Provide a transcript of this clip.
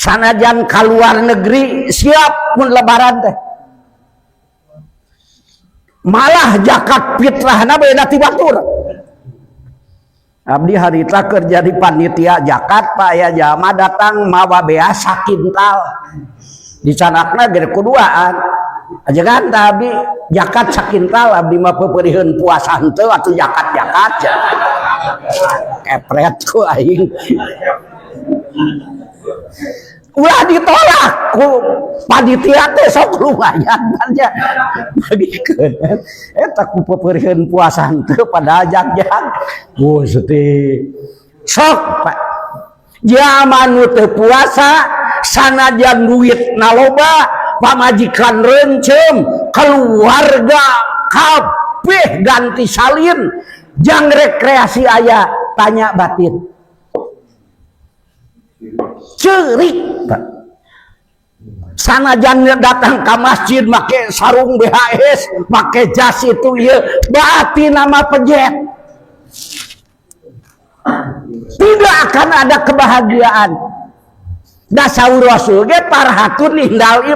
Sanajan keluar negeri siap mun Lebaran teh. Malah zakat fitrahna beda ti batur. Abdi harita kerja di panitia zakat, Pak, ya jalma datang mawa beas sakintal. Dicandakna gede kuduaan. Aja kan abdi zakat sakintal, abdi mah peupeuriheun puasa henteu atuh zakat-zakat. Kepret ku aing. Ulah ditolak ku panitia teh, sok lumayan nya bagikeun eta ku peupeuriheun puasa henteu padahal jag-jag. Gusti, sok, Pak, zaman nu teu puasa, sanajan duit loba, pamajikan rencem, keluarga kabeh ganti salin jang rekreasi aya, tanya batin cerik, Pak. Sanajan datang ke masjid make sarung BHS, make jas itu, iya batin nama pejet, tidak akan ada kebahagiaan. Da saur Rasul ge farhatun indal.